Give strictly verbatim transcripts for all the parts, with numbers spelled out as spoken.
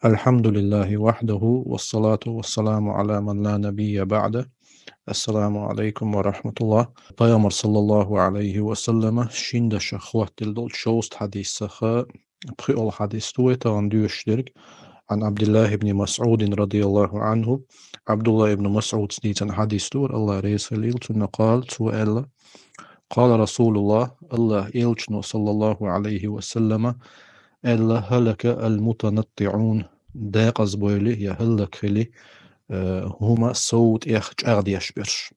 الحمد لله وحده، والصلاة والسلام على من لا نبي بعده. السلام عليكم ورحمة الله. Пайхамар, саллаллаху алейхи ва саллама, шин дашах хӀоттийла долчу шовзткъа хьадисах пхоьалгӀа хьадис ду вай тахана доьшуш дерг. عن عبد الله بن مسعود رضي الله عنه. Абдулла ибн Масъуда дийцина хьадис ду, АллахӀ реза хуьлийла цунна, قال, цо аьлла: قال رسول الله, АллахӀан элчано, саллаллаху алейхи ва саллама, аьлла: هلك المتنطعون, декъаза бойла я хӀаллак хила, э, хӀума сов тӀех чӀагӀдеш берш.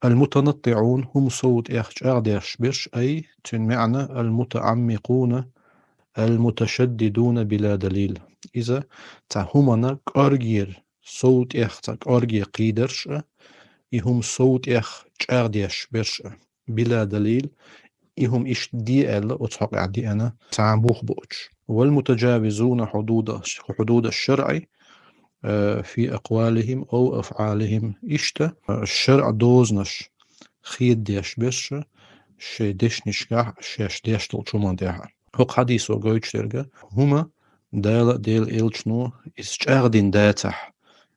المتنطعون, хӀума сов тӀех чӀагӀдеш берш, أي, цуьнан маьӀна: المتعمقون المتشددون بلا دليل. Иза цхьа хӀуманна кӀоргера, сов тӀех цхьа кӀорге кхийдарш а, и хӀума сов тӀех чӀагӀдеш берш а, بلا دليل, и хӀума иштта де аьлла, оцу хьокъехь деана, цхьа бух боцуш. والمتجاوزون حدود، حدود الشرع, э, في أقوالهم أو أفعالهم. Иштта, э, шарӀан дозанаш хедадеш берш а, шайн дешнашкахь а, шаьш деш долчу хӀуманна тӀехь а. ХӀокху хьадисо гойтуш дерг а, хӀума Дала а, Делан элчано а иза чӀагӀдина дацахь,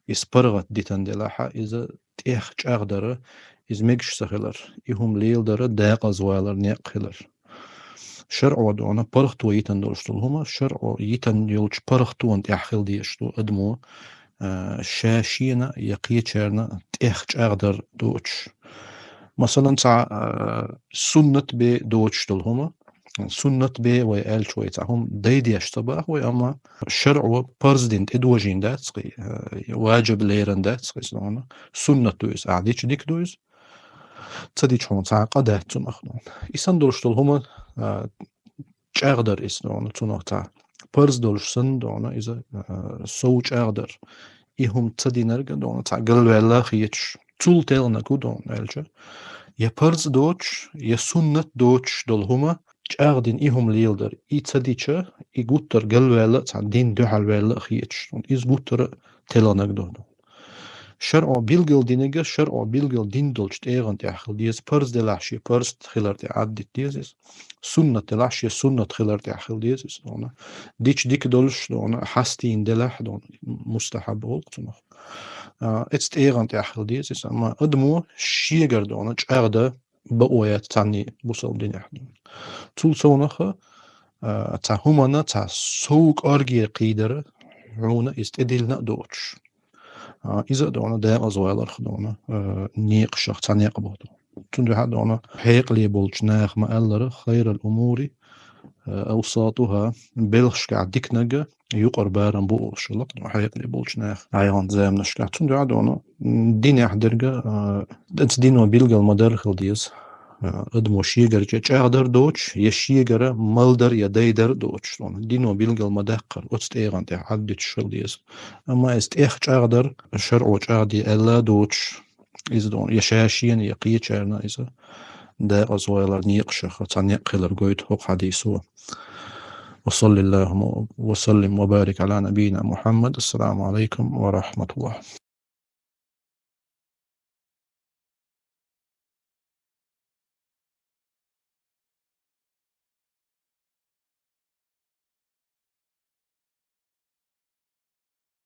иза паргӀат дитина делахь а, иза тӀех чӀагӀдар, иза мегаш ца хилар, и хӀума леладар декъаза валар некъ хилар. ШарӀо, дуьхьал, паргӀато йитина долуш долу хӀума, шарӀо йитина йолчу паргӀатонна тӀехь хила дезаш ду адамо, а, ша шена я кхечарна тӀех чӀагӀдар доцуш. Масалан, цхьа, а, суннат бен доцуш долу хӀума, суннат бен вай аьлча, вай цхьа хӀума дайдеш ца боху вай, амма шарӀо парз дина тӀедожийна дац кхин, э, важиб лерина дац кхин, иза, дуьхьал, суннат ду иза, ахь дича дика ду иза, ца дича хьуна цхьа а къа дац цунах, дуьхьал. И санна долуш долу хӀума, а, чӀагӀдар иза, дуьхьал, цунах цхьа парз долуш санна, дуьхьал, иза, а, сов чӀагӀдар. И хӀума ца динарг, дуьхьал, цхьа галваьлла хеташ. Цул телхинарг хӀун ду аьлча, я парз доцуш, я суннат доцуш долу хӀума чӀагӀдина и хӀума леладар, и ца дича, и гуттар а галваьлла а, цхьа динна дуьхьалваьлла а хеташ, иза гуттар а телхинарг ду. ШарӀо билгал динарг а, шарӀо билгал дина долчу тӀегӀан тӀехь хила деза, парз делахь шен парз хилар тӀехь Ӏаддита деза иза, суннат делахь шен суннат хилар тӀехь хила деза иза, дуьхьал. Дича дика долуш, дуьхьал, хьастийна делахь, дуьхьал, мустахьаб олу цунах. А, эцу тӀегӀан тӀехь хила деза иза, амма адамо шегара, дуьхьал, чӀагӀдан бакъо яц цхьанний бусалба динехь. Цул совнаха, а, цхьа хӀуманна цхьа сов кӀоргера кхийдар, хьуна иза тӀедиллина а доцуш. А, иза а, дуьхьал, декъаза валарх, дуьхьал, а, некъашах цхьа некъ бу. Цундела, дуьхьал, хьекъале болчу наха ма-аллара: خير الأمور أوساطها, белхашкахь диканиг юкъара барам бу олуш хилла, дуьхьал, хьекъале болчу наха хьайгӀан заманашкахь. Цундела, дуьхьал, динехь дерг а, а, оцу дино билгал ма-дарра хила деза. А, адамо шегара чӀа-, чӀагӀдар доцуш, я шегара малдар, я дайдар доцуш, дуьхьал, дино билгал ма-даккхара, оцу тӀегӀан тӀехь Ӏаддиташ хила деза. Амма иза тӀех чӀагӀдар, шарӀо чӀагӀде аьлла а доцуш, иза, дуьхьал, я ша шена, я кхечарна иза декъаза валар некъашах цхьа некъ хилар гойту хӀокху хьадисо. وصل اللهم وسلم وبارك على نبينا محمد. السلام عليكم ورحمة الله.